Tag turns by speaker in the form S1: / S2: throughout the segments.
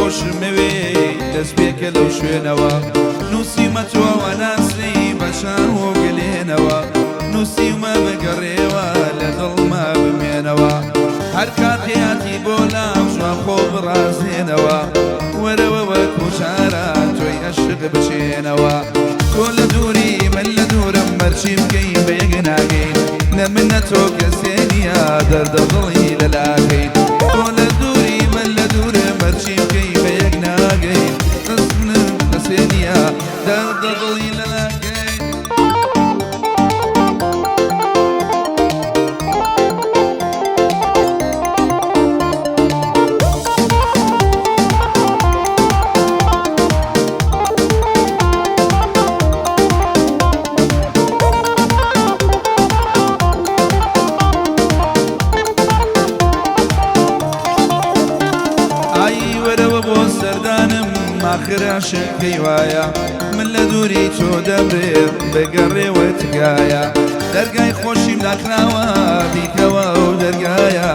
S1: خۆشمەوێ دەست پێکە لەو شوێنەوە نووسیمە تۆوە ناسی بە چاو و گلێنەوە نووسیومە بگەڕێوە لە دڵما بمێنەوە هەر کاتێ هاتی بۆ لام جوان خۆ بڕازێنەوە وەرەوە وەکو جاران تۆی ئەشق بچێنەوە تۆ لە دووری من لە دوورم مەرچی بکەی بە یەک ناگەین نە من نە تۆ کەسێ نییە دەردە دڵی لەلاکەین تۆ لە دووری من لە دوورم مەرچی بکەی بە یەک ناگەین دەست منم کەسێ نییە دەردە دڵی لەلاکەین. ئای وەرەوە بۆ سەردانم ئاخر عاشق پێی وایە من لە دووری تۆ دەمرم بگەڕێوە تکایە دەرگای خۆشیم داخراوە بیکەوە ئەو دەرگایە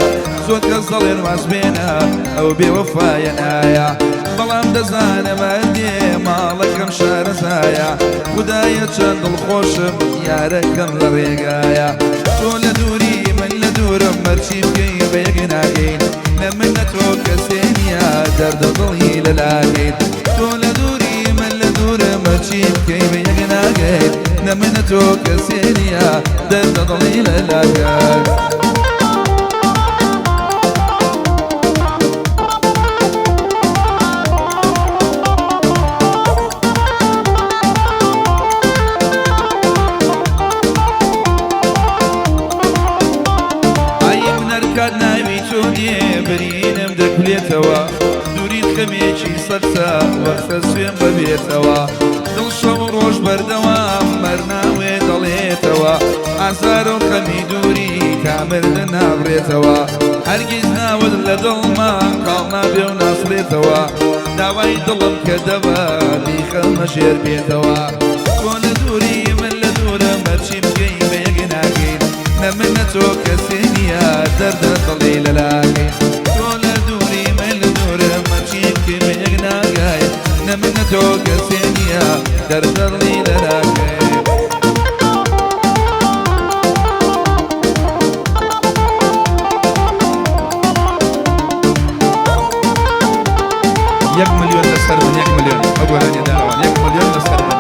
S1: زۆر کەس دەڵێن واز بێنە ئەو بێوەفایە نایە بەڵام دەزانم ئەردێ ماڵەکەم شارەزایە خودایە چەند دڵخۆشم یارەکەم لە ڕێگایە تۆ لە دووری من لە دوورم مەرچی بکەی بە یەک ناگەین نە من نە تۆ کەسێ نییە دەردە دڵی لەلاکەین تۆ لە دووری من لە دوورم مەرچی بکەی بە یەک ناگەین نە من نە تۆ کەسێ نییە دەردە دڵی لەلاکەین. ئای من هەرکات ناوی تۆ دێ برینم دەکولێتەوە دوورین خەمێکی سەختە وەختە سوێن ببێتەوە دڵ شەو ڕۆژ بەردەوام مەرناوێ دەڵێتەوە ئازار و خەمی دووری تا مردن نابڕێتەوە هەرگیز ناوت لە دڵما قاڵ نابێ و ناسڕێتەوە داوای دڵم کە دەبە بیخەمە ژێر بێتەوە تۆ لە دووری من لە دوورم هەرچی بکەی بە یەک ناگەین نە من نە تۆ کەسێ نییە دەردە دڵی لەلاکەین تۆ لە دووری من لە دوورم هەرچی بکەی بە یەک ناگەین نە من نە تۆ کەسێ نییە دەردە دڵی لەلاکەین. یەک ملیۆن لەسەر من یەک ملیۆن ئەو گۆرانیە داناوان یەک ملیۆن لەسەر من.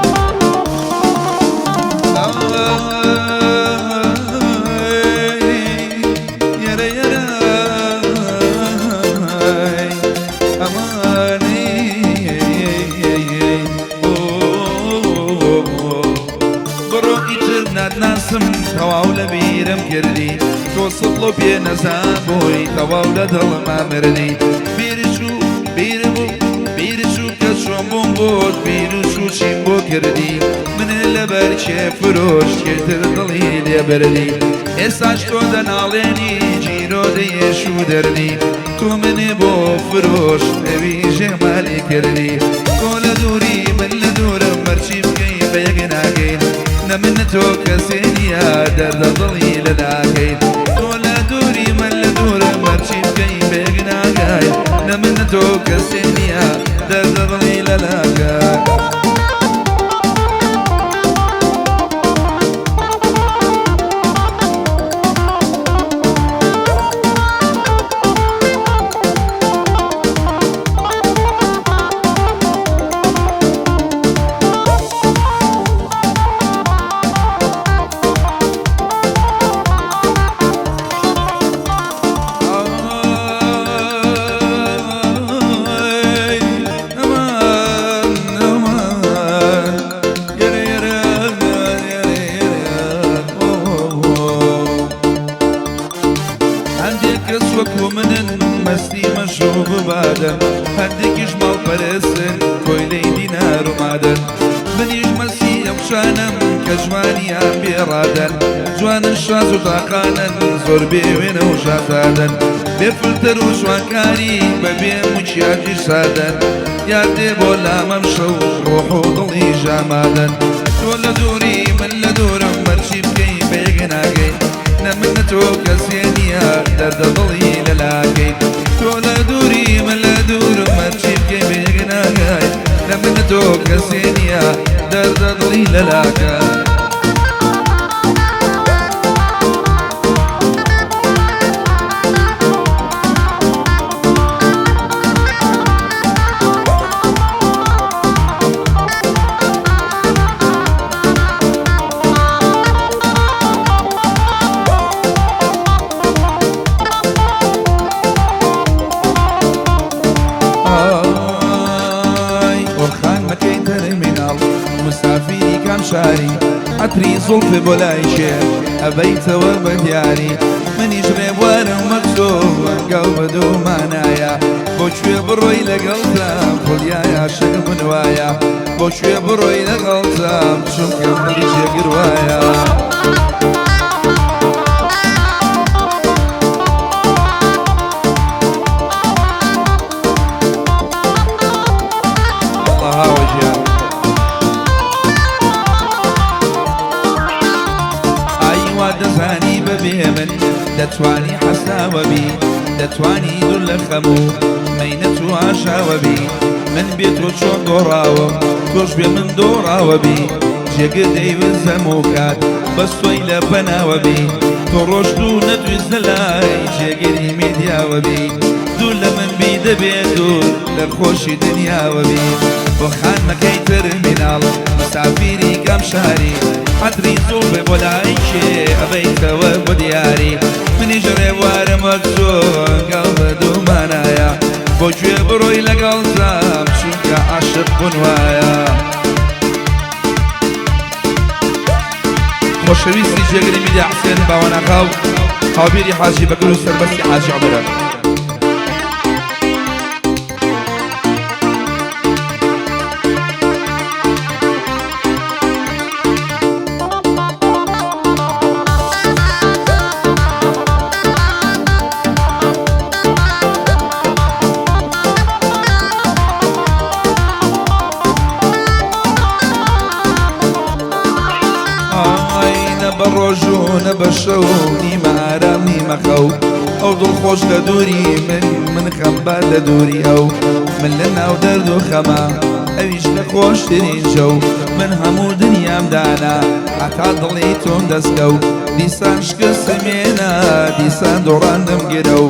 S1: بڕۆ ئیتر ناتناسم تەواو لە بیرم کردی تۆ سڵ و پێ نەزان بووی تەواو لە دڵما مردی بیرچوو بیر بوو بیرچوو کە چۆن بووم بۆت بیرچوو چیم بۆ کردی من لەبەر کێ فرۆشت کێتر دڵی لێبردی ئێستاش تۆ دەناڵێنی گیرۆ دەیێش و دەردی تۆ منێ بۆ فرۆشت ئەوی ژێمالی کردی تۆ لە دووری من لە دوورم مەرچی بکەی بە یەک ناگەین نە من نە تۆ کەسێ نییە دەردە دڵی لەلاکەین تۆ لە دووری من لە دوورم مەرچی بکەی بە یەک ناگەین نە من نە تۆ کەسێ نییە دەردە دڵی لەلاکەین. هەندێک کەس وەکو منن مەستی مەشروب بادەن هەندێکیش ماڵپەرستن کۆیلەی دینار و مادەن منیش مەسی ئەم شانم کە جوانیان بێڕادەن جوانن شاز و تاقانن زۆر بێوێنە و شازادەن بێفلتەر و جوانکاری بەبێ مکیاجی سادەن یار دێ بۆ لامەم شەو ڕۆح و دڵی ژامادەن تۆ لە دووری من لە دوورم مەرچی بکەی بە یەک ناگەین نە من نە تۆ کەسێ نییە دەردە دڵی لەلاکەین تۆ لە دووری من لە دوورم مەرچی بکەی دەردە دڵی لەلاکە. مسافیری کام شاری عەتری زوڵفێ بۆ لای کێ ئەبەیتەوە بە دیاری منیش ڕێبوارم وەک تۆ هەنگاو بە دوومانایە بۆ کوێ بڕۆی لەگەڵتام خولیای عاشق بن وایە بۆ کوێ بڕۆی لەگەڵتام چونکە دڵی جێگر وایە. دەزانی بەبێ من دەتوانی حەساوە بی دەتوانی دوور لە خەم و مەینەت و ئاشاوە بی من بێ تۆ چۆن دۆڕاوم تۆش بێ من دۆڕاوە بی جێگر دەیوزەم و کات بەس تۆی لە پەناوە بی تۆ ڕۆشت و نەدویست لە لای جێگری میدیاوە بی دوور لە من بی دەبێ دوور لە خۆشی دنیاوە بی بۆ خانمەکەی تەرمیناڵ مسافیری کام شاری عەتری زوڵفێ بۆ لای کێ ئەبەیتەوە بۆ دیاری منیش ڕێبوارم وەک تۆ هەنگاو بە دوومانایە بۆ کوێ بڕۆی لەگەڵتام چونکە عاشق بوون وایە. خۆشەویستی جێگری میدیا حسێن باوەناقا و هاوبیری حاجی بەکر و سەربەستی حاجی عومەرە. بە ڕۆژ و نە بە شەو نیمە ئارام نیمە خەو ئەو دڵخۆش لە دووری من من خەمبار لە دووری ئەو من لە ناو دەرد و خەمە ئەویش لە خۆشترین شەو من هەموو دنیام دانا هەتا دڵی تۆم دەستکەو دیسان شکستمێنا دیسان دۆڕاندم گرەو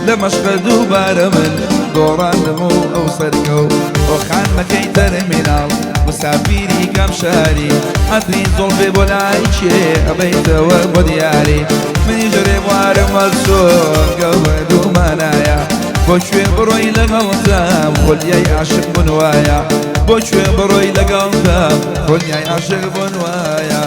S1: لە مەشقە دووبارە من دۆڕاندم و ئەو سەرکەو بۆ خانمەکەی تەرمیناڵ مسافیری کام شاری عەتری زوڵفێ بۆ لای کێ ئەبەیتەوە بۆ دیاری منیش ڕێبوارم وەک تۆ هەنگاو بە دوومانایە بۆ کوێ بڕۆی لەگەڵتام خولیای عاشق بوون وایە بۆ کوێ بڕۆی لەگەڵتام خولیای عاشق بوون وایە.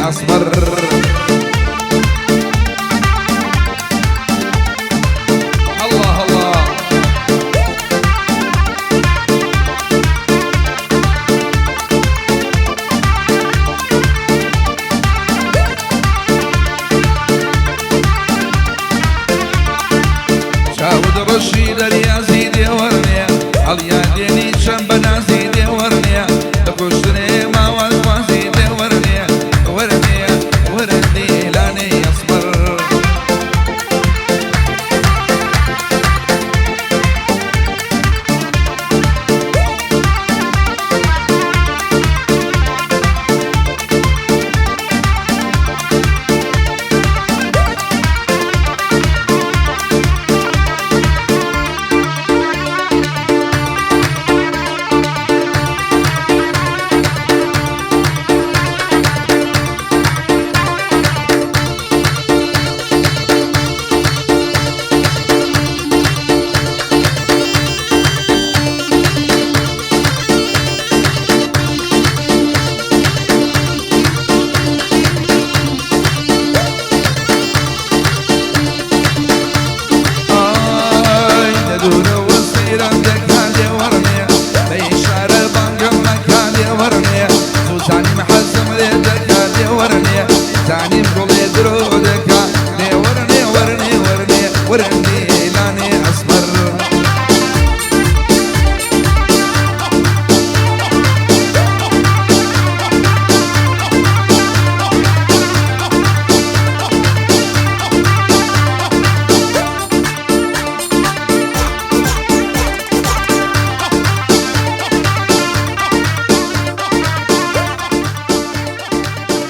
S1: أصبر الله الله شاود رشيد اليازيد ورني.